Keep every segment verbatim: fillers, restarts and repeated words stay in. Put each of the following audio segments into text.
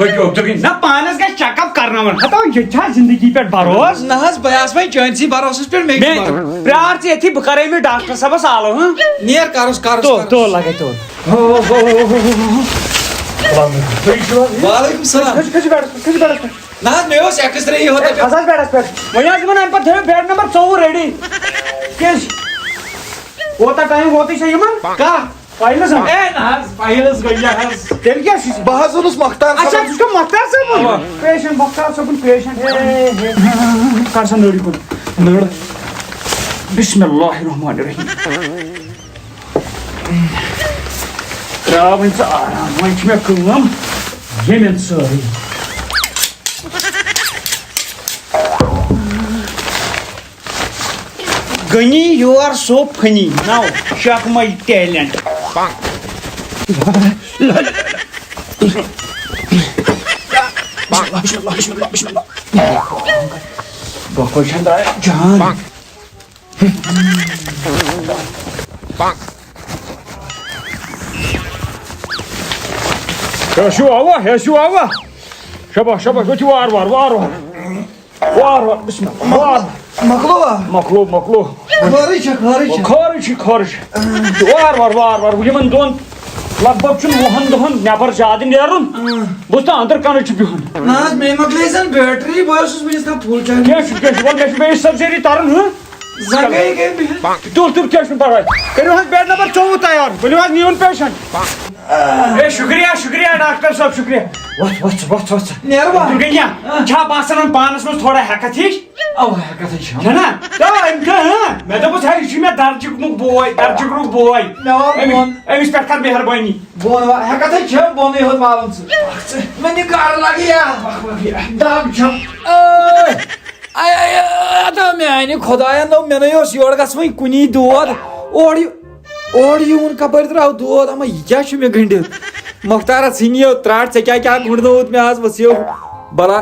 پٔکِو، عبدالغنی۔ نہ، پانس گژھِ چیک اپ کرناوُن۔ ہتو، یہِ چھا زندگی پٮ۪ٹھ بھروسہٕ؟ نہ حظ، بہٕ آسہٕ وۄنۍ چٲنسٕے بھروسس پٮ۪ٹھ، مےٚ کیٛاہ مےٚ بھروسہٕ؟ پرٛار ژٕ ییٚتھی، بہٕ کرے أمِس ڈاکٹر صٲبس آلو، ہاں؟ نیر، کرُس، کرُس، تو، کرُس۔ تو لگے تو۔ وعلیکم السلام۔ کھٔسِو، کھٔسِو بیڈس پٮ۪ٹھ، کھٔسِو بیڈس پٮ۪ٹھ۔ نہ حظ، مےٚ اوس ایکس رے یوت۔ ہے، کھس حظ بیڈس پٮ۪ٹھ۔ وۄنۍ حظ یِمن امہِ پتہٕ تھٲیِو بیڈ نمبر ژوٚوُہ ریڈی۔ کیٛازِ؟ کوٗتاہ ٹایم ووتُے چھا یِمن؟ کاہ۔ فایلہٕ زن؟ اے نہ حظ، فایلہٕ حظ گٔے یہِ حظ۔ تیٚلہِ کیٛاہ چھُ؟ بہٕ حظ اوسُس مۄختار اچھا، صٲب۔ ژٕ چھُکھ مۄختار صٲبُن؟ اَوا۔ پیشنٹ، مۄختار صٲبُن پیشنٹ۔ ہے، ہے۔ کر سا نٔر یِکُن۔ نٔر۔ بسم اللہ الرحمن الرحیم۔ ترٛاو وۄنۍ ژٕ آرام، وۄنۍ چھِ مےٚ کٲم ییٚمٮ۪ن سٲرٕے۔ غنی، you are so funny. Now check my talent. بسم اللہ، بسم اللہ، بسم اللہ، بسم اللہ۔ بۄکھوَے چھَنہٕ درٛاے جان۔ ہے چھُ اَوا، ہے چھُ اَوا۔ شاباش، شاباش، ؤتھِو وار وار، وار وار۔ وار وار، بسم اللہ، وار۔ مۄکلوا؟ مۄکلو، مۄکلو۔ خٲرٕے چھا، خٲرٕے چھا؟ خٲرٕے چھِ، خٲرٕے چھِ۔ وار وار، وار وار۔ یِمن دۄن لگ بگ چھُنہٕ وُہن دۄہن نٮ۪بر زیادٕ نیرُن۔ بہٕ چھُس تہٕ أنٛدرٕ کنٕے چھُ بِہُن۔ نہ حظ، مےٚ مۄکلے زن بیٹری، بہٕ اوسُس وٕنِس تام فُل چارج۔ کینٛہہ چھُنہٕ، کینٛہہ چھُنہٕ، وۄلہٕ مےٚ چھُ بیٚیہِ سٔرجری ترُن، ہُہ؟ زنٛگے گٔے بِہِتھ۔ تُل، تُل، کینٛہہ چھُنہٕ پرواے۔ کٔرِو حظ بیڈ نمبر ژوٚوُہ تیار، ؤلِو حظ نِیُن پیشنٹ۔ اے، شُکریہ، شُکریہ ڈاکٹر صٲب، شُکریہ۔ وۄتھ، وۄتھ، وۄتھ، وۄتھ۔ نیر بہٕ۔ عبدالغنی، چھا باسان وۄنۍ پانس منٛز تھوڑا ہٮ۪کتھ ہِش؟ اَوا، ہٮ۪کتھ ہے چھَم۔ چھَنا؟ تہٕ أمۍ کٔر، ہاں۔ مےٚ دوٚپُس، ہے، یہِ چھُ مےٚ درجِکرُک بوے، درجِکرُک بوے۔ مےٚ وَن أمِس، بۄن۔ أمِس پٮ۪ٹھ کر مہربٲنی۔ بۄن وا-، ہٮ۪کتھ ہے چھَم، بۄنٕے ہوت والُن ژٕ۔ اکھ ژٕ۔ مےٚ نہِ گَرٕ لَگہِ یا۔ دَگ چھَم۔ اے، اے، اے، اے، ادا میانہِ خۄدایا، نو مےٚ نے اوس یورٕ گژھوٕے کُنی دود۔ اورٕ یہِ-، اورٕ یِوُن کپٲرۍ درٛاو دود؟ اما، یہِ کیٛاہ چھُ مےٚ گٔنٛڈِتھ؟ مۄختارا، ژھٕنۍ یہِ ترٛاٹھ، ژےٚ کیٛاہ، کیٛاہ گُنٛڈنووُتھ مےٚ آز؟ ؤژھ یو بلا۔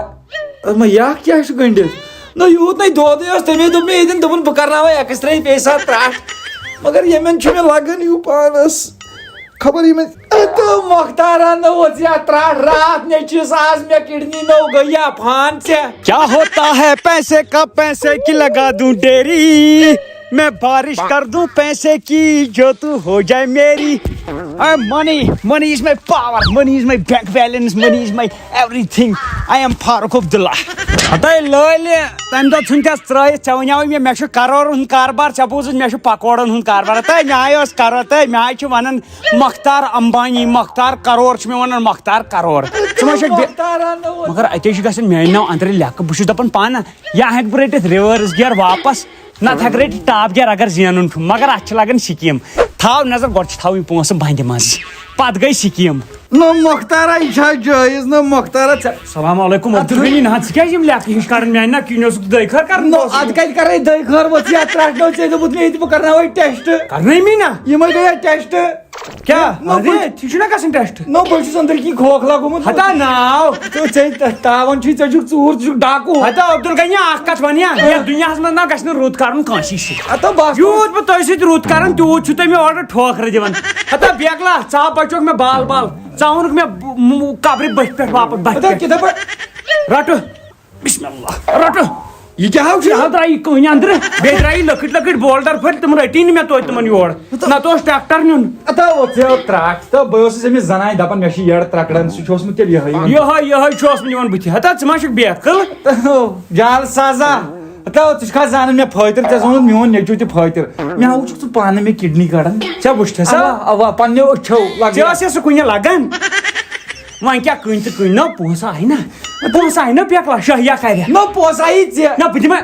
اما، یہِ اکھ کیٛاہ چھُ گٔنٛڈِتھ؟ نہ، یوٗت نے دودٕے اوس، تَمے دوٚپ مےٚ ییٚتٮ۪ن، دوٚپُن، بہٕ کرناوے ایکس رے، پیٚیہِ سا ترٛٹھ۔ مگر ییٚمٮ۪ن چھُ مےٚ لگان ہیوٗ پانس۔ خبر یِمن۔ تہٕ مۄختارا، نہ اوس یا ترٛٹھ راتھ نیٚچوِس، آز مےٚ کِڈنی نٔو گٔے یا فان ژےٚ۔ کیا ہوتا ہے پیسے کا، پیسے کی لگا دوں ڈیری، میں بارش کر دوں پیسے کی، جو تو ہو جائے میری۔ Money, money is my power, money is my bank balance, money is my everything. I am Farooq Abdullah. ہتاے لٲلہِ، تمہِ دۄہ ژھُنتھس ترٲیِتھ، ژےٚ ونیاوُے مےٚ، مےٚ چھُ کرورن ہُنٛد کاربار، ژےٚ بوٗزُتھ مےٚ چھُ پکوڑن ہُنٛد کاربار۔ ہتاے مےٚ آیہِ اوس کرور، تہٕ مےٚ آیہِ چھُ ونان مۄختار امبانی، مۄختار کرور چھُ مےٚ ونان، مۄختار کرور۔ ژٕ ما چھکھ بے-، مۄختار انو۔ مگر اتے چھُ گژھان میانہِ ناو اندرٕ لیکھٕ، بہٕ چھُس دپان پانہٕ، یا ہیٚکہٕ بہٕ رٔٹِتھ reverse gear واپس، نتہٕ ہیٚکہٕ رٔٹِتھ top gear اگر زینُن چھُم، مگر اتھ چھِ لگان scheme۔ تھاو نظر، گۄڈٕ چھِ تھاوٕنۍ پونٛسہٕ بندِ منٛز، پتہٕ گٔے scheme۔ نہ مۄختارا، یہِ چھا جٲیز؟ نہ مۄختارا، ژےٚ۔ السلام علیکم، عبدالغنی۔ نہ، ژٕ کیٛازِ یِم لیکھٕ ہِش کران میانہِ ناو؟ کِنہٕ اوسُکھ دۄیہِ خٲر کران؟ نہ، اتھ کتہِ کرے دۄیہِ خٲر؟ وۄتھ ژٕ یتھ پٮ۪ٹھ، نہ، ژےٚ دوٚپُتھ مےٚ ییٚتہِ بہٕ کرناوے test۔ کرنے مےٚ نا۔ یِمے گٔے test۔ کیٛاہ؟ نہ، اَدٕ بہٕ ہے، یہِ چھُنہ گژھان test؟ نہ، بہٕ چھُس أنٛدٕرۍ کِنۍ کھوکھلا گوٚمُت۔ ہتا ناو۔ ژٕ، ژےٚ تاوان چھُے، ژٕ چھُکھ ژوٗر، ژٕ چھُکھ ڈاکوٗ۔ ہتا عبدالغنی، اکھ کتھ ونیا، یتھ دُنیاہس منٛز نہ گژھِ نہٕ رُت کرُن کٲنٛسی سۭتۍ۔ ہتا بس۔ یوٗت بہٕ تۄہہِ سۭتۍ رُت کران، تیوٗت چھُو تُہۍ مےٚ اورٕ ٹھوکرٕ دِوان۔ ہتا بیگلا، ژاو بچوکھ مےٚ بال بال، ژاوُنکھ مےٚ ب-، م-، قبرِ بٔتھِ پٮ۪ٹھ واپس، بتھِ ہتا پٮ۪ٹھ۔ کِتھٕ پٲٹھۍ؟ رٹہٕ۔ بسم اللہ۔ رٹہٕ۔ یہِ کیٛاہ ہاو چھُ؟ یہِ ہاو درٛایہِ کٔنۍ اندرٕ، بیٚیہِ درٛایہِ لۄکٕٹۍ لۄکٕٹۍ بولڈر پھٔلۍ، تِم رٔٹی نہٕ مےٚ توتہِ تِمن یور۔ ہتا نتہٕ اوس ٹریکٹر نیُن۔ ہتا اوس ژےٚ ترٛٹھ، تہٕ بہٕ اوسُس أمِس زنانہِ دپان، مےٚ چھُ یٔڈ ترٛکڑن، سُہ چھُ اوسمُت تیٚلہِ یِہوٚے وَنان۔ یِہوٚے، یِہوٚے چھُ اوسمُت یِوان بُتھِ۔ ہتا ژٕ ما چھُکھ بے عقل؟ جال سازا، ہتا ژٕ چھُکھا زانان مےٚ فٲطر، ژےٚ زونُتھ میون نیٚچوٗ تہِ فٲطر۔ مےٚ ہاوُکھ ژٕ پانہٕ مےٚ کِڈنی کڑان۔ ژےٚ وُچھتھا سا؟ اوا، اوا، پننیو أچھو لگان۔ ژےٚ ٲسیا سُہ کُنہِ لگان؟ وۄنۍ کیٛاہ کٕنۍ تہٕ کٕنۍ؟ نہ، پونٛسہٕ آیہِ نہ۔ پونٛسہٕ آیہِ نہ، بیکلا شاہیا کرِ۔ نہ، پونٛسہٕ آیی ژےٚ۔ نہ، بہٕ دِمے۔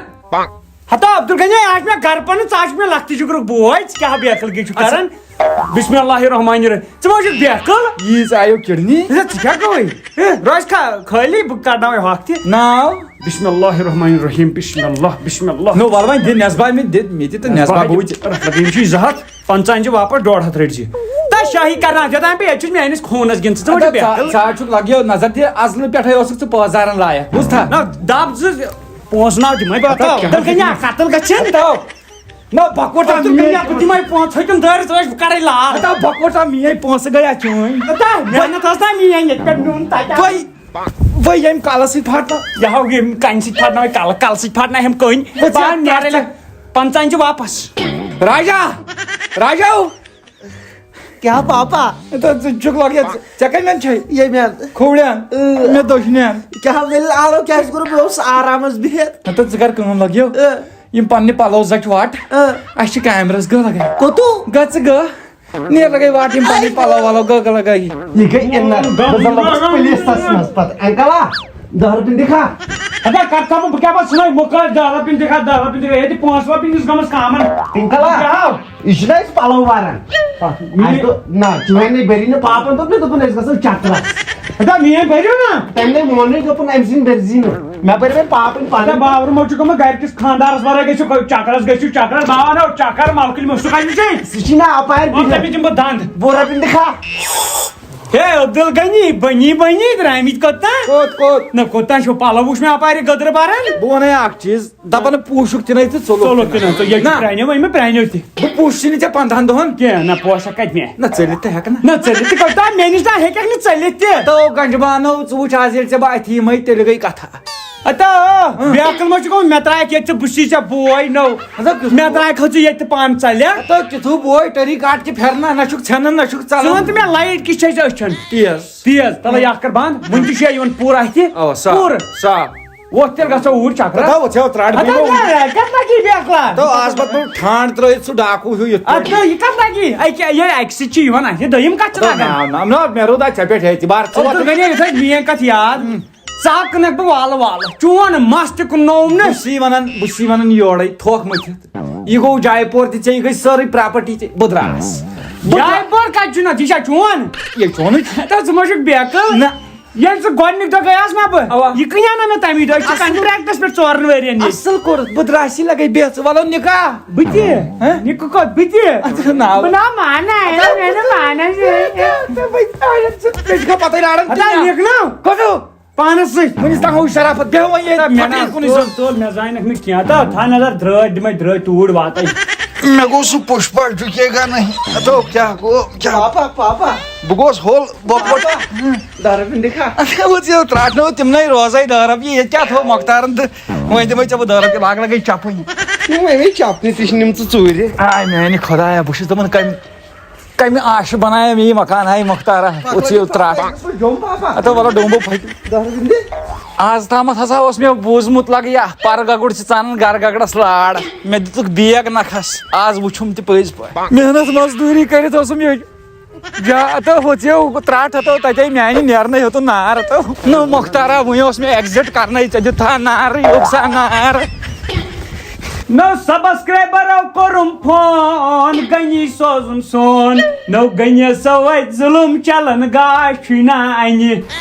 ہتا عبدالغنی، آز چھُ مےٚ گرٕ پنُن، ژٕ آز چھُکھ مےٚ لۄکٹہِ جُگرُک بوے، ژٕ کیٛاہ ہا بیکل گی چھُکھ اچھا۔ کران؟ بسم اللہ الرحمن الرحیم۔ ژٕ ما چھُکھ بیکل؟ یی ژےٚ آیو کِڈنی۔ ہے، ژٕ کیٛاہ گوٚوُے؟ ہے، روزِ کھا-، خٲلی، بہٕ کڑناوے ہۄکھ تہِ۔ ناو؟ بسم اللہ الرحمن الرحیم، بسم اللہ، بسم اللہ۔ نو، وَلہٕ وۄنۍ دِ نٮ۪صبا، مےٚ دِ، مےٚ دِ تہٕ نٮ۪صبا نٮ۪صبا بوٗزِ۔ رَٹھ، یِم چھِ زٕ ہَتھ۔ پنٛژاہ أنۍ زِ واپس، ڈۄڈ ہتھ رٔٹۍ زِ۔ تہٕ شاہی کرناو، یوٚتام بہٕ ییٚتہِ چھُس، میٲنِس خوٗنس گِنٛد ژٕ، ژٕ ما چھُکھ ژٕ، بیقل؟ ژٕ حظ چھُکھ لگیو نظر دِ، ازلہٕ پٮ۪ٹھے اوسُکھ ژٕ پٲزارن لایق، بوٗزتھا؟ نہ، دب زٕ پونٛسہٕ ناو دِمے بہٕ۔ ہتا کیٛاہ؟ تیٚلہِ گٔے نہ قتل گژھن۔ ہتا، نہ بکوٹا تہٕ میٲنۍ کٕنیا بہٕ دِمے پونٛسہٕ، ژھٔٹِم دٲرِتھ ٲسۍ بہٕ کرے لال۔ ہتا بکوٹا میٲنۍ پونٛسہٕ گٔیا چٲنۍ۔ ہتا محنت ٲس نا میٲنۍ ییٚتہِ پٮ۪ٹھ میون تتہِ۔ بے وۄنۍ ییٚمہِ کلہٕ سۭتۍ پھاٹناو۔ یہِ ہاو ییٚمہِ کنہِ سۭتۍ پھاٹناو، یہِ کلہٕ، کلہٕ سۭتۍ پھاٹناو، یِم کٔنۍ۔ وۄنۍ ژٕ بہٕ ہا نیرٕ پرٛٮ۪تھ ژےٚ۔ پنٛژاہ اِنچہِ واپس۔ راجا! راجا! کیٛاہ پاپا؟ تہٕ ژٕ چھُکھ لگان، ژےٚ کَمہِ اَندٕ چھے؟ ییٚمہِ اَندٕ۔ کھووُرِ اَندٕ؟ اۭں۔ مےٚ دٔچھنہِ اَندٕ۔ کیٛاہ ویلہِ آلو کیٛازِ کوٚر؟ بہٕ اوسُس آرامس بِہِتھ۔ ہتا ژٕ کر کٲم، لگیو۔ اۭں۔ یِم پننہِ پلو زچہِ وٹ۔ اۭں۔ اَسہِ چھِ کیمرس گٔہہ لگان۔ کوٚتو؟ گٔہ ژٕ گٔہہ۔ نیر لگے واٹ یِم پنٕنۍ پلو ولو گٔگہٕ لگٲیِتھ۔ یہِ گٔے اِنر۔ بہٕ زن لوٚگُس پُلیٖسس منٛز پتہٕ۔ انکل آ، دہ رۄپیہِ دِکھا؟ ادا کتھ ژھاپہٕ بہٕ کیٛاہ پتہٕ ژھٕنَے مُکر دہ رۄپیہِ دِکھا، دہ رۄپیہِ دِکھا، ییٚتہِ پانٛژھ رۄپیہِ نِس گٔمٕژ کامن۔ انکل آ، کیٛاہ ہاو؟ یہِ چھُنہ اَسہِ پلو واران۔ پتہٕ اَسہِ میٛٲنۍ دوٚپ، نہ، چٲنۍ نَے بٔری نہٕ۔ پاپن دوٚپ مےٚ، دوٚپُن أسۍ گژھو چکرس۔ ادا میٛٲنۍ بٔرِو نا۔ تٔمۍ نَے مونُے، دوٚپُن أمۍ سٕنٛدۍ بٔرۍ زی نہٕ۔ مےٚ بٔرۍ وۄنۍ پاپٕنۍ پنٕنۍ۔ ادا باورٕ مو چھُ گوٚمُت گرِ کِس خانٛدارس ورٲے گٔژھِو چکرس، گٔژھِو چکرس، بہٕ انو چکر ملکُل مےٚ سُہ کتہِ چھُے؟ سُہ چھُے نا اپارِ وۄنۍ بِہِتھ۔ تٔمِس دِمہٕ بہٕ دنٛد۔ وُہ رۄپیہِ دِکھا؟ ہے عبدالغنی، بنی بنی درٛامٕتۍ کوٚت تام؟ کوٚت، کوٚت؟ نہ کوٚت تام چھُو پلو وُچھ مےٚ اپارِ گٔدرٕ بران۔ بہٕ وَنے اکھ چیٖز، دپان پوٗشُک تہِ نَے تہٕ ژوٚلُک ژوٚلُک تہِ نَے۔ تہِ نَے، ژٕ ییٚتہِ چھُ نہ۔ پرٛانیو، وۄنۍ مےٚ پرٛانیو تہِ۔ بہٕ پوٗشہِ نہٕ ژےٚ پنٛدہن دۄہن۔ کینٛہہ، نہ پوشہ کتہِ مےٚ؟ نہ ژٔلِتھ تہِ ہٮ۪کہٕ نہ۔ نہ ژٔلِتھ تہِ کتہِ؟ مےٚ نِش نہ ہیٚککھ نہٕ ژٔلِتھ تہِ۔ تو گنجہِ بانو، ژٕ وٕچھ آز ییٚلہِ ژےٚ بہٕ اَتھی یِمے، تیٚلہِ گٔے کتھا۔ ہتا، بیکل ما چھُ گوٚمُت؟ مےٚ ترٛایکھ ییٚتہِ ژٕ، بہٕ چھُسے ژےٚ بوے نٔو۔ ہتا کیُتھ مےٚ بوے؟ ترٛایکھ ژٕ ییٚتہِ پانٛژھ ژَلیا۔ ہتا کیُتھ ہیوٗ بوے، ٹٔری کاٹ تہِ پھٮ۪رنا، نہ چھُکھ ژھٮ۪نان، نہ چھُکھ ژَلان۔ ژٕ وَن تہٕ مےٚ لایٹ کِژھ چھےٚ ژےٚ أچھن؟ تیز۔ تیز، تَلے اَکھ کَر بنٛد، وٕنہِ تہِ چھُ یِوان پوٗرٕ اَتھِ۔ اَوا، صاف، پوٗرٕ۔ صاف۔ وۄتھ تیٚلہِ گژھو اوٗرۍ چکرس۔ ہتا وۄتھ ژےٚ ترٛاٹھ ہتا بیٚیہِ گوٚو۔ نہ، کَتھ لَگی بیکلا؟ تو آز پتہٕ گوٚو ٹھانٛڈ ترٛٲیِتھ سُہ ڈاکوٗ ہیوٗ یِتھ پٲٹھۍ۔ اَدٕ یہِ کَتھ لَگی؟ اَکہِ، یہِ اَکہِ سۭتۍ چھِ یِوان اَتھِ، دوٚیِم کَتھ چھِ ہتو لَگان؟ نہ، نہ، نہ، مےٚ روٗد اَتہِ ژےٚ پٮ۪ٹھ اعتبار، ژٕ وۄتھ۔ عبدالغنی، یہِ تھٲے میٛٲنۍ کَتھ یاد۔ ژٕ ہا کٕنکھ بہٕ والہٕ والہٕ۔ چون مَس تہِ کٕننووُم نہٕ۔ بہٕ چھُسے وَنان، بہٕ چھُسے وَنان یورَے تھوٚکھ مٔتھِتھ۔ یہِ گوٚو جاے پور تہِ ژےٚ، یہِ گٔے سٲرٕے پراپرٹی ژےٚ۔ بہٕ درٛاس۔ بہٕ درٛاس۔ جاے پور کَتہِ چھُنہ؟ یہِ چھا چون؟ یہِ چونٕے۔ تہٕ ژٕ ما چھُکھ بیکل؟ نہ۔ ییٚلہِ ژٕ گۄڈٕنِکۍ دۄہ گٔیاس نہ بہٕ، اوا۔ یہِ کٕنیٛاو نہ مےٚ تَمی دۄہ۔ أسۍ چھِ اَصٕل۔ کَنٹرٛیکٹَس پٮ۪ٹھ ژورَن ؤرِین ییٚتہِ۔ اَصٕل کوٚرُتھ، بہٕ درٛاسی لَگے بیٚہہ، ژٕ وَلو نِکاح۔ بہٕ تہِ؟ ہہ؟ نِکہٕ کوٚت بہٕ تہِ؟ اَدٕ نا۔ بہٕ نا مانَے، مےٚ نہٕ مانَے۔ ژٕ بیٚیہِ آیَن ژٕ، ژےٚ چھِ پَتَے لاران اَدا کِنہٕ نہ؟ نِکہٕ نو۔ کوٚتو؟ پانس سۭتۍ۔ وٕنِس تام ہوو شرافت، بیٚہہ وۄنۍ ییٚتہِ، تہٕ مےٚ پَتہٕ نہ یہِ کُنُے زوٚن۔ ژوٚل، مےٚ زانکھ نہٕ کینٛہہ۔ تہٕ تھاو نظر، درٛٲتۍ دِمے، درٛٲتۍ توٗرۍ واتے۔ مےٚ گوٚو سُہ پُشپا جُکے گا نہیں۔ ہتو کیٛاہ گوٚو، کیٛاہ؟ پاپا، پاپا۔ بہٕ گوٚوس ہوٚل، بۄکہٕ وۄکہٕ۔ پاپا۔ دارا بِنٛدِ کھا۔ وۄنۍ ژٕ ترٛاٹھ نہٕ تِمنٕے روزے دارب، یہِ ییٚتہِ کیٛاہ تھوٚو مۄختارن تہٕ وۄنۍ دِمے ژےٚ بہٕ دارب، لاگ لگے چپٕنۍ۔ وۄنۍ مےٚ چپنہِ تہِ چھِ نِمژٕ ژوٗرِ۔ آے میٛانہِ خۄدایا، بہٕ چھُس دَپان کَمہِ کمہِ آشہِ بنایے مےٚ یہِ مکان، ہاے مۄختارا؟ پتہٕ ژٕ یہِ ترٛٹھ۔ پتہٕ جوٚم پاپا۔ ہتو وَلہٕ ڈوٚمبہٕ پھٹہِ۔ دَہ رۄپیہِ دِ۔ آز تامَتھ ہسا اوس مےٚ بوٗزمُت لگہٕ یہِ پَرٕ گگُر چھِ ژانان گرٕ گگرس لار۔ مےٚ دِتُکھ بیگ نکھس، آز وُچھُم تہِ پٔزۍ پٲٹھۍ۔ محنت مزدوٗری کٔرِتھ اوسُم یہِ جا-، ہتو ہوٚژیو ترٛٹھ ہتو تَتے میٛانہِ نیرنَے ہیوٚتُن نار ہتو۔ نہ مۄختارا، وۄنۍ اوس مےٚ exit کرنَے، ژےٚ دیُتتھا نارٕے، یوٚک سا نار۔ نو سبسکرائبرو کوٚرُم فون، غنی سوزُن سون۔ نو غنی سو وتہِ ظلم چلان گاش چھُے نا انہِ۔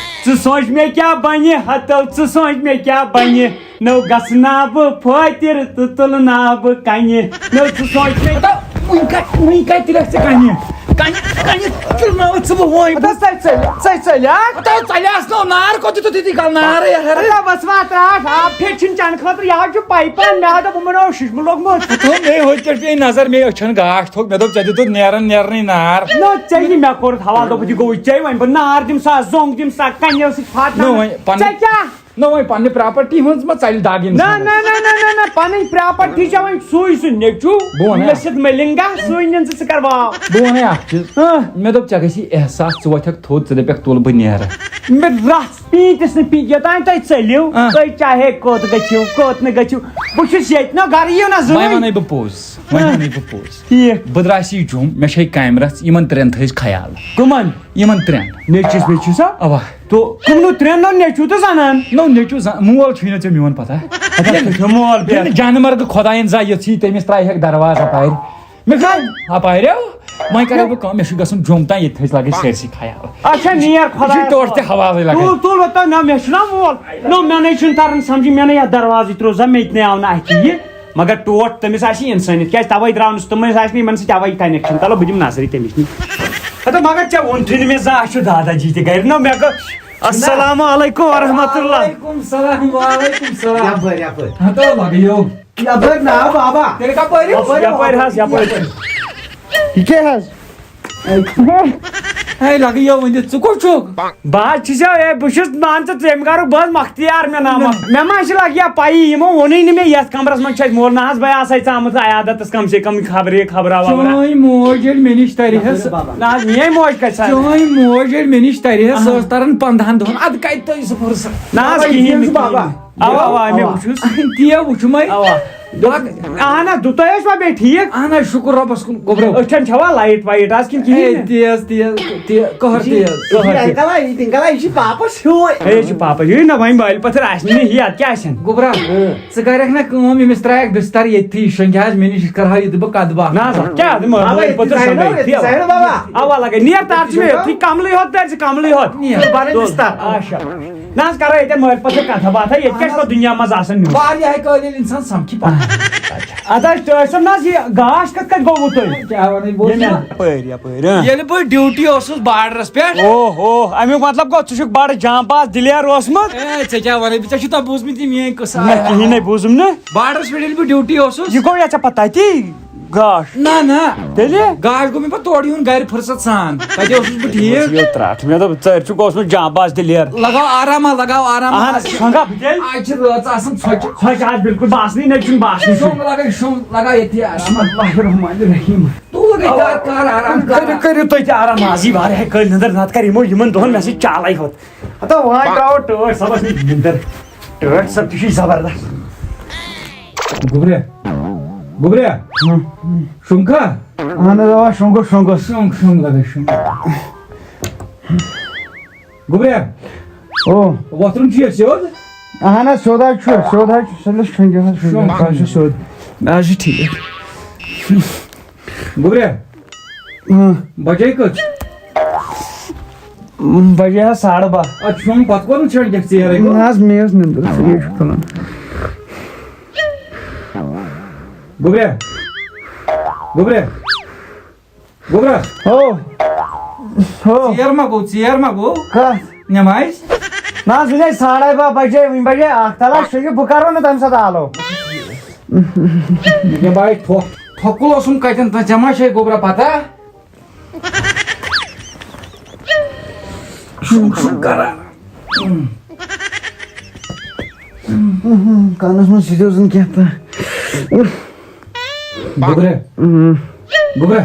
ژٕ سونچ مےٚ کیٛاہ بنہِ ہتو، ژٕ سونچ مےٚ کیٛاہ بنہِ۔ نو گژھٕ نا بہٕ فٲطر تہٕ تُلہٕ نا بہٕ کنہِ۔ نو ژٕ سونچ مےٚ۔ ہتا، وٕنۍ کتہِ، وٕنۍ کتہِ تُلکھ ژٕ کنہِ؟ کنہِ، کنہِ تُلناوَتھ ژٕ بہٕ وۄنۍ؟ ہتا، ژَلہِ، ژَلہِ، ژَلہِ، ژَلہِ ہا۔ ہتا، ژَلہِ آسنو، نار کوٚت دیُتُتھ ییٚتی کَل نارٕے یَتھ ہَرٕ؟ ہتا، بس واتھ راتھ، آب پھیٚٹہِ چھِنہٕ چَنہٕ خٲطرٕ، یہِ حظ چھُ پایپَن، مےٚ حظ دوٚپ، یِمَن اوس شِشمہٕ لوٚگمُت۔ ہتو، مے ہوٚتۍ پٮ۪ٹھ پیٚیہِ نظر، مے أچھَن گاش تھوٚک، مےٚ دوٚپ، ژےٚ دیُتُتھ نیران نیرنٕے نار۔ نہ، ژےٚ یہِ مےٚ کوٚرُتھ حوالہٕ، دوٚپُتھ، یہِ گوٚوُے ژےٚ، وۄنۍ بہٕ نار دِمہٕ سا، زوٚنٛگ دِمہٕ سا، کَنٮ۪و سۭتۍ پھاٹناوٕ۔ نہ، وۄنۍ پَنُن ژےٚ کیٛاہ؟ نہ، وۄنۍ پننہِ پراپرٹی ہٕنٛز ما ژلہِ دگ نہ، انسانس؟ نہ، نہ، نہ، نہ، نہ، پنٕنۍ پراپرٹی چھےٚ وۄنۍ سُے سُہ نیٚچوٗ، بہٕ وَنہٕ مےٚ اَکھ۔ سۭتۍ مٔلِنگا، سُے نِن ژٕ، ژٕ کر واو۔ بہٕ وَنَے اَکھ چیٖز۔ ہاں۔ مےٚ دوٚپ، ژےٚ گژھی احساس، ژٕ وۄتھکھ تھوٚد، ژٕ دَپکھ، تُل بہٕ نیرٕ۔ مےٚ رژھ پیٖنتِس نہٕ پی-، یوٚتام تُہۍ ژٔلِو، آ۔ تُہۍ چاہے کوٚت گٔژھِو، کوٚت نہٕ گٔژھِو، بہٕ چھُس ییٚتہِ نہ گرٕ یِیِو نہ وۄنۍ زٕہٕنۍ۔ وَنے بہٕ پوٚز، وۄنۍ آ۔ وَنے بہٕ پوٚز۔ ٹھیٖک۔ بہٕ درٛاس یہِ جوٚم، مےٚ چھے کامہِ رژھ، یِمن ترٛٮ۪ن تھٲیِزِ خیال۔ کٕمن؟ یِمن ترٛٮ۪ن۔ نیٚچوِس ویٚچوِس ہا؟ اَوا۔ تو کٕمنو ترٛٮ۪ن نو نیٚچوٗ تہٕ زنان؟ نو نیٚچوٗ زن-، مول چھُے نہٕ ژےٚ میون پتہ۔ اچھا، تُہۍ چھِو مول بیٚہتھ۔ ییٚلہِ جانہٕ مرگہٕ خۄدایَن زا یِژھ یی، تٔمِس ترٛایہِ ہیٚکہِ دروازٕ اپارِ۔ مےٚ چھُ اپارِ، وۄنۍ کرے بہٕ کٲم، مےٚ چھُ گژھُن جوٚم تام، ییٚتہِ تھٲیِزِ لگے سٲرسٕے خیال۔ اچھا، نیر یہِ چھُ خۄدایَس ٹوٹھ حوالہٕ۔ تہِ حوالے لگان۔ تُل، تُل، وۄنۍ تہٕ نہ، مےٚ چھُنہ مول۔ نو، مےٚ نے چھُنہٕ تران سمجھی، مےٚ نے یتھ دروازٕے تروو زن، مےٚ تہِ نے آو نہٕ اتھِ یہِ۔ مگر ٹوٹھ تٔمِس آسہِ یہِ اِنسٲنیت، کیٛازِ تَوَے درٛاو نہٕ سُہ، تٔمِس آسہِ نہٕ یِمَن سۭتۍ اَوَے connection۔ چلو، بہٕ دِمہٕ نظرِ تٔمِس نِش۔ ہَتہٕ مگر ژےٚ ووٚنتھٕے نہٕ مےٚ زانٛہہ چھُ دادا جی تہِ گَرِ۔ نہ، مےٚ گوٚو، السلام علیکم ورحمتہ اللہ۔ وعلیکم السلام، وعلیکم السلام۔ یَپٲرۍ، یَپٲرۍ۔ ہَتہٕ لَگیو۔ یَپٲرۍ نا بابا۔ تیٚلہِ کَپٲرۍ؟ یَپٲرۍ حظ، یَپٲرۍ۔ یہِ کیٛاہ حظ؟ ہے، لگہٕ یہِ ؤنِتھ، ژٕ کوٚت چھُکھ؟ بہٕ حظ چھُس یہِ، ہے، بہٕ چھُس، مان ژٕ، ژےٚ گرُک، بہٕ حظ مختیار مےٚ ناو۔ مےٚ ما چھِ لگہِ یا پَیی، یِمو ووٚنُے نہٕ مےٚ، یَتھ کمرس منٛز چھُ اَسہِ مول۔ نہ حظ، بہٕ آسہٕ ژامٕژ عیادتس کم سے کم خبرے خبرا وبرا۔ چٲنۍ موج ییٚلہِ مےٚ نِش ترِ ہا، سۄ، نہ حظ، میٲنۍ موج کَتہِ سا؟ چٲنۍ موج ییٚلہِ مےٚ نِش ترِ ہا، سۄ ٲس تران پنٛدہن دۄہن۔ اَدٕ کَتہِ تۄہہِ سُہ فرصت؟ نہ حظ، کِہیٖنۍ نہٕ، بابا، کِہیٖنۍ نہٕ۔ اوا، اوا، مےٚ وٕچھُس۔ تی ہا وٕچھُم وۄنۍ۔ اوا۔ اہن حظ، دُتٲے ٲسوا بیٚیہِ ٹھیٖک؟ اہن حظ، شُکُر رۄبَس کُن، گوٚبرو۔ أچھَن چھَوا لایٹ وایٹ آز کِنہٕ کِہیٖنۍ ہے، نہٕ؟ تیز، تیز، تیز، قہر تیز۔ یہِ چھِ انکل، یہِ تہِ انکل، یہِ چھِ پاپَس ہیوٗ۔ ہے، یہِ چھِ پاپَس ہیوٗ، یہِ نہ وۄنۍ مٲلۍ پَتھر آسہِ نہٕ یہِ، اَتھ کیٛاہ آسن؟ گوٚبرا، ژٕ کَرٮ۪کھ نہ کٲم، ییٚمِس ترٛایَکھ بِستَر ییٚتھی، یہِ شۄنٛگہِ حظ مےٚ نِش، یہِ کَرٕ ہا یہِ تہٕ بہٕ کَتھ باتھ۔ نہ حظ، کیٛاہ دِمہٕ بابا، مٲلۍ ییٚتہِ پَتھر زینو، شۄنٛگے؟ ییٚتہِ زینو بابا۔ اَوا لَگے، نیر تار ژٕ مےٚ یوٚتھُے، کَملٕے ہوت تَرِ ژٕ، کَملٕے ہوت۔ نیر۔ بَرٕے بِستَر۔ آچھا۔ نہ حظ، کرو ییٚتٮ۪ن مٲلۍ پٲٹھۍ کتھا باتھا، ییٚتہِ کیٛاہ چھُ پتہٕ دُنیا منٛز آسان نیُن؟ واریاہ کٲلۍ ییٚلہِ انسان سمکھِ پتہٕ۔ اچھا، اَدٕ حظ، ٹٲٹھۍ صٲب، نہ حظ، یہِ گاش کِتھ کٔنۍ گوٚو تۄہہِ؟ کیٛاہ وَنَے، بہٕ اوسُس ییٚمہِ نہ اَپٲرۍ یَپٲرۍ، ہاں۔ ییٚلہِ بہٕ ڈیوٹی اوسُس بارڈرَس پٮ۪ٹھ۔ او ہو، اَمیُک مطلب گوٚو، ژٕ چھُکھ بڑٕ جانباز دِلیر اوسمُت؟ اے، ژےٚ کیٛاہ وَنَے، ژےٚ چھُے تَتھ بوٗزمُت یہِ میٛٲنۍ قٕصہٕ؟ نہ، کِہیٖنۍ نَے بوٗزُم نہٕ۔ بارڈرَس پٮ۪ٹھ ییٚلہِ بہٕ ڈیوٹی اوسُس۔ یہِ گوٚو یا ژےٚ پتہ تَتی؟ گاش۔ نہ، نہ۔ تیٚلہِ؟ گاش گوٚو مےٚ پتہٕ تورٕ یُن گرِ فرصت سان۔ تَتہِ اوسُس بہٕ ٹھیٖک۔ یہِ ترٛٹھ۔ مےٚ دوٚپ، ژٕ چھُکھ اوسمُت جانباز دِلیر۔ لگاو آرام، لگاو آرام۔ اہن، شۄنٛگا بہٕ تیٚلہِ؟ آز چھِ رٲژ آسان ژھۄچہِ۔ ژھۄچہِ آز بِلکُل باسنٕے نہ چھُنہٕ باسنٕے۔ شۄنٛگ لگٲے، شۄنٛگ لگاو ییٚتھی آرام۔ بسم اللہ الرحمن الرحیم۔ تُل لگٲے کر، کر آرام، کر۔ کٔرِو، کٔرِو تُہۍ تہِ آرام، آزٕے واریاہ کٲلۍ نِندٕر نتہٕ کر یِمو یِمن دۄہن مےٚ سۭتۍ چالے ہوت۔ ہتا وۄنۍ ترٛاوو ٹٲٹھۍ صٲبس نِش نِندٕر۔ ٹٲٹھۍ صٲب تہِ چھُے زبردست۔ گوٚبریا، گوٚبریا، شۄنٛگکھا؟ اہن حظ، اوا، شۄنٛگُس، شۄنٛگُس۔ شۄنٛگ، شۄنٛگ لگے شۄنٛگ۔ گوٚبریا۔ او۔ وۄتھُن چھُ یہِ سیوٚد؟ اہن حظ، سیوٚد حظ چھُ، سیوٚد حظ چھُ، سیوٚد حظ چھُ، شۄنٛگِو حظ، شۄنٛگِو۔ شۄنٛگ۔ آز چھُ سیوٚد۔ آز چھُ ٹھیٖک۔ گوٚبریا۔ اۭں۔ بجے کٔژ؟ بجے حظ ساڑٕ باہ۔ اَدٕ شۄنٛگ پتہٕ کوٚر نہٕ شۄنٛگ کینٛہہ ژیرَے گوٚو؟ نہ حظ، مےٚ ٲس نِندٕر، ژٕ کیٛازِ چھُکھ تُلان؟ گوٚبریا۔ گوٚبریا۔ گوٚبرا۔ ہو۔ ہو۔ ژیر ما گوٚو، ژیر ما گوٚو؟ کَتھ؟ نٮ۪مازِ؟ نہ حظ، وٕنہِ ہے ساڑے باہ بجے، وٕنہِ بجے اَکھ۔ تَلہٕ حظ شۄنٛگِو، بہٕ کَرو نہٕ تَمہِ ساتہٕ آلو۔ مےٚ باسہِ تھۄ-، تھۄکُل اوسُم کَتٮ۪ن تہٕ ژےٚ ما چھے گوٚبرا پَتہ؟ شۄنٛگ شۄنٛگ کَران۔ کَنَس منٛز سیٚدیو زَن کینٛہہ تہٕ۔ گوٚبرا۔ گوٚبرا۔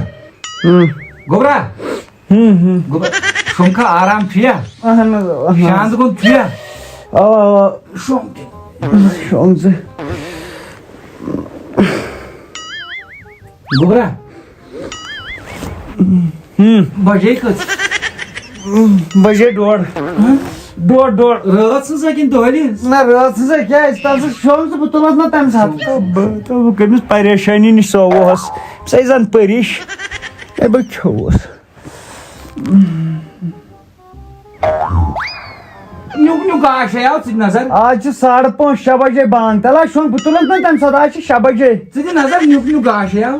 گوٚبرا۔ گوٚبرا۔ شۄنٛگ کھا آرام چھُیا؟ اَہَن حظ، اَہَن حظ۔ شانٛد گوٚو چھُیا؟ اَوا، اَوا۔ شۄنٛگ تہِ۔ شۄنٛگ ژٕ۔ گوٚبرا۔ بجے کٔژ؟ بجے ڈوڈ۔ ہہ؟ ڈوڈ، ڈوڈ۔ رٲژ ہٕنٛز ہا کِنہٕ دۄہلہِ ہٕنٛز؟ نہ، رٲژ ہٕنٛز ہا، کیٛازِ؟ تَمہِ ساتہٕ شۄنٛگ ژٕ، بہٕ تُلَتھ نا تَمہِ ساتہٕ۔ بہٕ، تہٕ بہٕ کٔمِس پریشٲنی نِش سووہَس؟ سۄے زَن پٔرِش۔ ہے، بہٕ کھیوٚوُس۔ نیُک نیُک گاش ہے آو، ژٕ دِ نظر۔ آز چھِ ساڑٕ پانٛژھ، شےٚ بجے بانٛگ۔ تَلہٕ حظ شۄنٛگ، بہٕ تُلَتھ نا تَمہِ ساتہٕ، آز چھِ شےٚ بجے۔ ژٕ دِ نظر، نیُک نیُک گاش ہے آو۔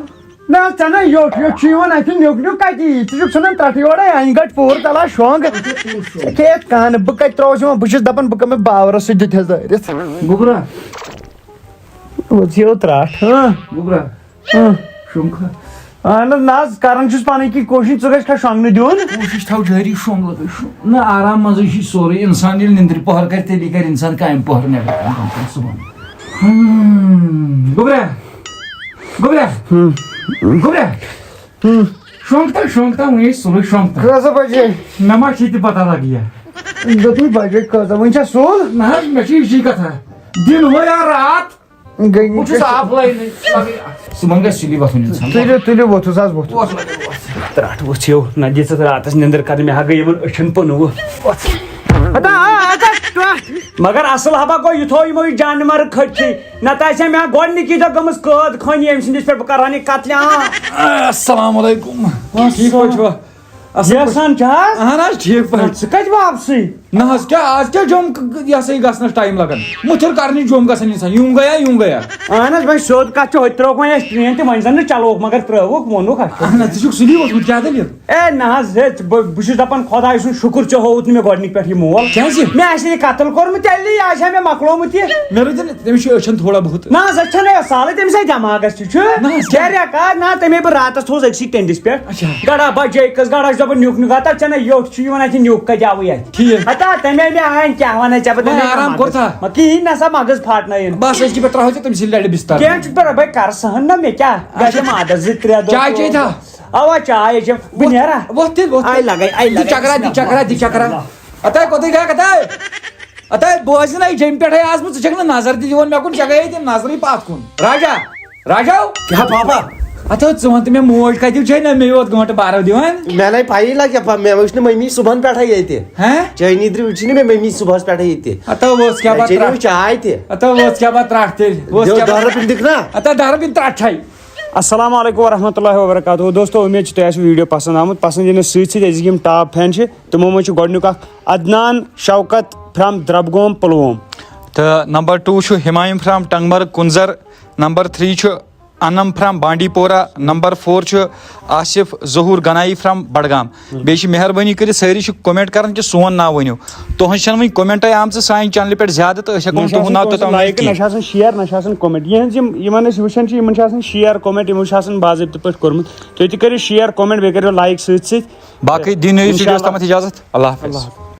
نہ حظ، ژےٚ نا یوٚٹھ، یوٚٹھ چھُ یِوان اَتھِ، نیُک نیُک کَتہِ یی؟ ژٕ چھُکھ ژھٕنان ترٛٹھ یورَے، اَنہِ گَٹہِ پوٗرٕ، تَلہٕ حظ شۄنٛگ۔ ژےٚ کھیٚیَتھ کانہٕ، بہٕ کَتہِ ترٛاوَس یِوان؟ بہٕ چھُس دَپان، بہٕ کَمہٕ باورَس سۭتۍ دیُت حظ دٲرِتھ۔ گوٚبرا۔ وۄتھ یو ترٛٹھ، ہاں۔ گوٚبرا۔ ہاں۔ شۄنٛگ کھا۔ اہن حظ، نہ حظ، کران چھُس پنٕنۍ کِنۍ کوٗشِش، ژٕ گژھِ کھا شۄنٛگنہٕ دیُن۔ کوٗشِش تھاو جٲری، شۄنٛگ لگٲے شۄنٛگ۔ نہ، آرام منٛزٕے چھُ سورُے۔ انسان ییٚلہِ نِندرِ پۄہر کرِ، تیٚلی کرِ انسان کامہِ پۄہر نٮ۪بر کُن صُبحن۔ ہم، گوٚبرا۔ گوٚبرا۔ ہم۔ گوٚبرا۔ ہم۔ شۄنٛگ تا، شۄنٛگ تا، وُنہِ ہے صُبحٲے شۄنٛگ تا۔ کٔژ بجے؟ مےٚ ما چھِ تہِ پتہ لگہِ یا۔ دوٚپمَے بجے کٔژ؟ وۄنۍ چھا سُل؟ نہ حظ، مےٚ چھِ یِژٕے کتھا۔ دِن ہو یا راتھ۔ گٔے بہٕ چھُس آف لاینٕے۔ صُبحن گژھِ سُلی وۄتھُن اِنسان۔ تُلِو، تُلِو، وۄتھُس حظ، وۄتھُس۔ وۄتھ، وۄتھ، وۄتھ۔ ترٛٹھ وٕژھ ہیو، نہ دِژٕتھ راتس نِندٕر کرنہٕ، مےٚ ہا گٔے یِمن أچھن پٕنوٕ۔ وۄتھ۔ ہتا، آ، ہتا، ٹۄٹھ۔ مگر اصل ہبا گوٚو، یہِ تھوو یِمو یہِ جانور کھٔٹتھٕے۔ نتہٕ آسہِ ہا مےٚ گۄڈنِکی دۄہ گٔمٕژ قٲد خٲنی أمۍ سٕنٛدِس پٮ۪ٹھ، بہٕ کرٕ ہا نہٕ یہِ قتلہِ عام۔ السلام علیکم۔ ٹھیٖک پٲٹھۍ چھِوا؟ اصل پٲٹھۍ۔ یحسان چھا حظ؟ اہن حظ، ٹھیٖک پٲٹھۍ۔ ژٕ کتہِ واپسٕے؟ نہ حظ، کیٛاہ آز کیٛاہ جوٚم ک-، ک-، یہِ ہسا یہِ گژھنس ٹایم لگان؟ مُتھِر کرنٕچ جوٚم گژھان انسان، یوٗں گیا، یوٗں گیا۔ اہن حظ، وۄنۍ سیوٚد کتھ چھِ، ہوٚتہِ ترٲوکھ وۄنۍ اَسہِ ٹرین تہِ، وۄنۍ زن نہٕ چلوکھ، مگر ترٲوکھ، ووٚنُکھ اَسہِ۔ اہن حظ، ژٕ چھُکھ سُلی ووتمُت، کیٛاہ دٔلیٖل؟ اے نہ حظ، ہے، ژٕ-، بہٕ بہٕ چھُس دپان خۄداے سُنٛد شُکُر ژےٚ ہووُتھ نہٕ مےٚ گۄڈنِکۍ پٮ۪ٹھ یہِ مول۔ کیٛازِ؟ مےٚ آسہِ ہے یہِ قتل کوٚرمُت تیٚلہِ، یہِ آسہِ ہا مےٚ مۄکلومُت یہِ۔ مےٚ رٔٹِن تٔمِس چھِ أچھن تھوڑا بہت۔ نہ حظ، أسۍ چھَنہٕ یہِ سالٕے، تٔمِس ہے دٮ۪ماغس تہِ چھُ۔ نہ حظ، کیٛاہ؟ کیٛاہ ریکارڈ؟ نہ، تٔمۍ ہے بہٕ راتس تھوٚوُس أکسٕے ٹیٚنٛڈِس پٮ۪ٹھ۔ اچھا۔ گڑا بجے کٔژ، گڑا چھُس دپان نیُک نیُک، ہتا ژےٚ نہ یوٚٹھ چھُ یِوان، اَتہِ نیُک کتہِ آوٕے اَتہِ۔ ٹھیٖک۔ ہتا تٔمۍ ہے مےٚ آن کیٛاہ وَنان ژےٚ بہٕ وۄنۍ دَپے نہ آرام مَگٕز۔ کوٚرتھا؟ وۄنۍ کِہیٖنۍ نہ سا مَگٕز پھاٹنٲیِن۔ بس أزکہِ پٮ۪ٹھ ترٛاوہو ژےٚ تٔمۍ سٕے لَرِ بستر۔ کینٛہہ چھُنہٕ پَرواے، بہٕ کَرٕ سہن نہ، مےٚ کیٛاہ گژھِ اچھا۔ مادس زٕ ترٛےٚ دۄہ۔ چاے چیٚیہِ تھا؟ اوا چاے ہے چٮ۪م۔ بہٕ وۄتھ، نیرا۔ وۄتھ تیٚلہِ، وۄتھ آے تیٚلہِ۔ لگے، آے دِ لگے، چکرا، دِ بسم چکرا، اللہ۔ دِ چکرا۔ اتے کوٚتٕے گٔیکھ، اتے؟ اتے بوز نہ، یہِ جیٚمہِ پٮ۪ٹھے آس بہٕ، ژٕ چھَکھ نہٕ نظر تہِ دِوان مےٚ کُن، ژےٚ گٔیے تِم نظرٕے پتھ کُن۔ راجا، راجا۔ کیٛاہ پاپا؟ اتے ژٕ وَن تہٕ مےٚ، موج کَتیُک چھے نہ مےٚ یوت گٲنٛٹہٕ بارو دِوان؟ مےٚ نَے پَیی لَگہِ پا-، مےٚ وٕچھ نہٕ مٔمی صُبحن پٮ۪ٹھَے ییٚتہِ۔ ہہ؟ چٲنی درٛے وٕچھی نہٕ مےٚ مٔمی صُبحَس پٮ۪ٹھَے ییٚتہِ۔ اتے ووٚژھ کیٛاہ مےٚ بَتھ چیٚیہِ نہٕ ترٛٹھ؟ وۄنۍ چاے تہِ۔ اتے ووٚژھ کیٛاہ بَتھ ترٛٹھ تیٚلہِ؟ ووٚژھ دیو کیٛاہ بَتھ؟ دَہ رۄپیہِ دِکھ نا۔ اتے دَہ رۄپیہِ ترٛٹھ چھے۔ السلام علیکم ورحمۃ اللہ وبرکاتہ۔ دوستو، اُمید چھِ تۄہہِ آسہِ video پسنٛد آمُت۔ پسنٛد یِنَس سۭتۍ سۭتۍ أزِکۍ یِم top fan چھِ، تِمو منٛز چھُ گۄڈٕنیُک اکھ عدنان شوکت from دربگوم پُلووم۔ تہٕ number two چھُ ہمایوٗن from ٹنگمرگ کُنزر۔ Number three چھُ انم from بانڈی پورہ۔ Number four چھُ آصف ظہور گنایی from بڈگام۔ بیٚیہِ چھِ مہربٲنی کٔرِتھ سٲری چھِ comment کران کہِ سون ناو ؤنِو۔ تُہنٛز چھَنہٕ وٕنہِ commentے آمژٕ سانہِ channelہِ پٮ۪ٹھ زیادٕ، تہٕ أسۍ ہٮ۪کو نہ نہٕ چھِ تُہُنٛد آسان ناو تۄہہِ تۄہہِ like، ؤنِتھ نہ کینٛہہ۔ چھِ آسان share، نہ چھِ آسان comment۔ یِہٕنٛز یِم، یِمن أسۍ وٕچھان چھِ، یِمن چھِ آسان share، comment، یِمو چھِ آسان باضٲبطہٕ پٲٹھۍ کوٚرمُت۔ تُہۍ تہِ کٔرِو share، comment، بیٚیہِ کٔرِو like سۭتۍ سۭتۍ۔ باقٕے دِنٲیِو انشاءاللہ۔ Videoس تامَتھ اجازت۔ اللہ حافظ۔ اللہ حافظ۔